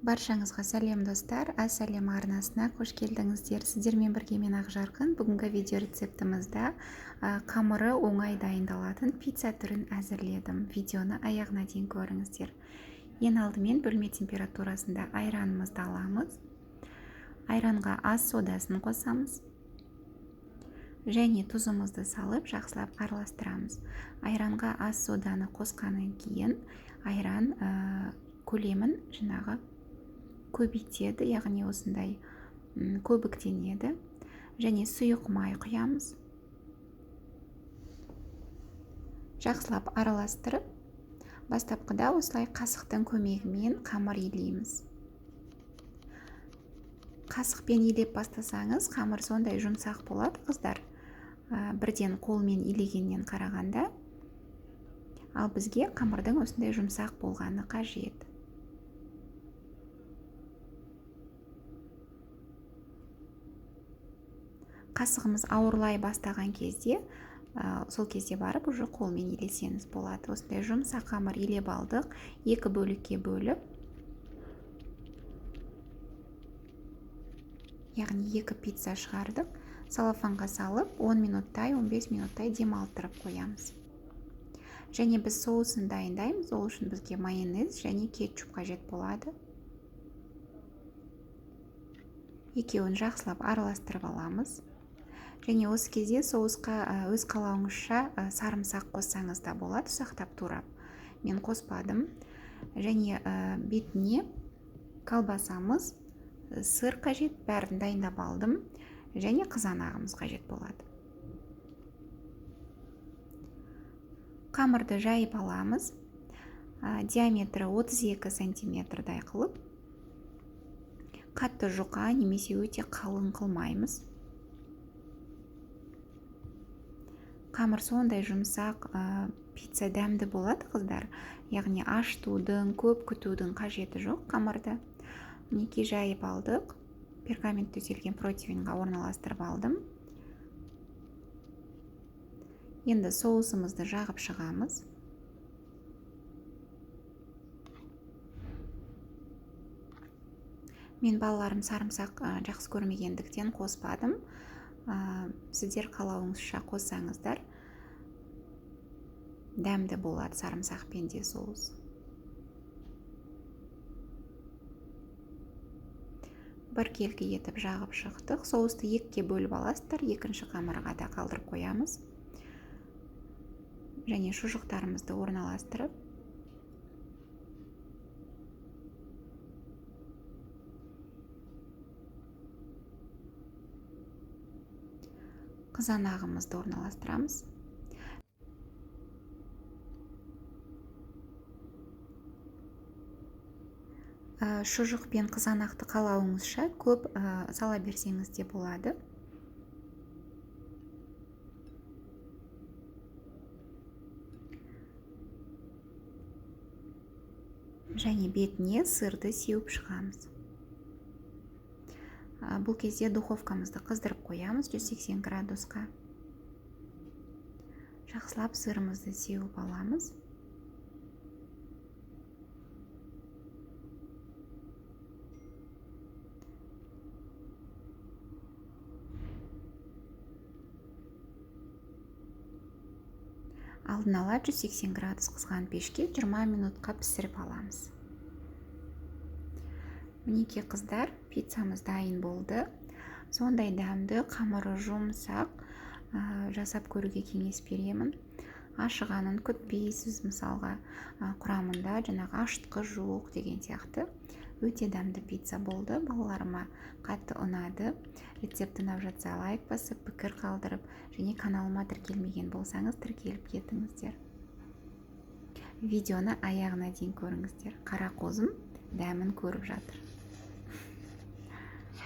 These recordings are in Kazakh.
Баршаңызға сәлем, достар! Ас әлемі арнасына қош келдіңіздер. Сіздермен бірге мен, Ақжарқын. Бүгінгі видео рецептімізде қамыры оңай дайындалатын пицца түрін әзірледім. Видеоны аяғына дейін көріңіздер. Ең алдымен бөлме температурасында айранымызды аламыз. Айранға ас содасын қосамыз және тұзымызды салып, жақсылап араластырамыз. Айранға ас соданы қосқаннан кейін айран көлемін жаңағы көбейтеді, яғни осындай көбіктенеді. Және сұйық май құямыз. Жақсылап араластырып, бастапқыда осылай қасықтың көмегімен қамыр илейміз. Қасықпен илеп бастасаңыз, қамыр сондай жұмсақ болады, қыздар, бірден қолмен илегеннен қарағанда. Ал бізге қамырдың осындай жұмсақ болғаны қажет. Қасығымыз ауырлай бастаған кезде, сол кезде барып уже қолмен илесеңіз болады. Осындай жұмсақ қамыр илеп алдық, екі бөлікке бөліп, яғни екі пицца шығардық. Целлофанға салып, 10 минуттай, 15 минуттай демалттырып қоямыз. Және біз соусын дайындаймыз. Ол үшін бізге майонез және кетчуп қажет болады. Екеуін жақсылап араластырып аламыз. Және осы кезде соусқа өз қалауыңызша сарымсақ қоссаңыз да болады, ұсақтап турап. Мен қоспадым. Және бетіне колбасамыз, сыр қажет, бәрін дайындап алдым. Және қызанағымыз қажет болады. Қамырды жайып аламыз. Диаметрі 32 сантиметрдай қылып. Қатты жұқа немесе өте қалың қылмаймыз. Қамыр сондай жұмсақ, пицца дәмді болады, қыздар. Яғни ашытудың, көп күтудің қажеті жоқ қамырды. Мінекей, жайып алдық. Пергамент төселген противеньға орналастырып алдым. Енді соусымызды жағып шығамыз. Мен балаларым сарымсақ жақсы көрмегендіктен қоспадым. Сіздер қалауыңызша қоссаңыздар, дәмді болады сарымсақпен де соус. Біркелкі етіп жағып шықтық. Соусты екіге бөліп аласыздар, екінші қамырға да қалдырып қоямыз. Және шұжықтарымызды орналастырып, қызанағымызды орналастырамыз. Шұжық пен қызанақты қалауыңызша көп сала берсеңіз де болады. Және бетіне сырды сеуіп шығамыз. Бұл кезде духовкамызды қыздырып қоямыз 180 градусқа. Жақсылап сырымызды сеуіп аламыз. Алдын ала 180 градус қызған пешке 20 минутқа пісіріп аламыз. Мінекей, қыздар, пиццамыз дайын болды. Сондай дәмді, қамыры жұмсақ, жасап көруге кеңес беремін. Ашығанын күтпейсіз, мысалға, құрамында жаңағы ашытқы жоқ деген сияқты. Өте дәмді пицца болды, балаларыма қатты ұнады. Рецепт ұнап жатса, лайк басып, пікір қалдырып және каналыма тіркелмеген болсаңыз, тіркеліп кетіңіздер. Видеоны аяғына дейін көріңіздер. Қара қозым дәмін көріп жатыр.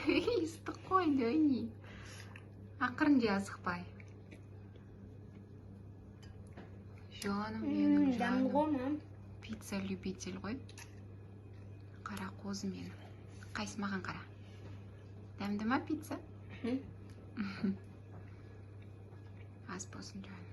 Ыстық қой, Лёни. Ақырын же, асықпай. Жаным менің, Дәмді жаным. ғой, мам. Пицца любитель ғой. Қара қозы менің. Қайсы, маған қара. Дәмді ма пицца? Ас болсын, жаным.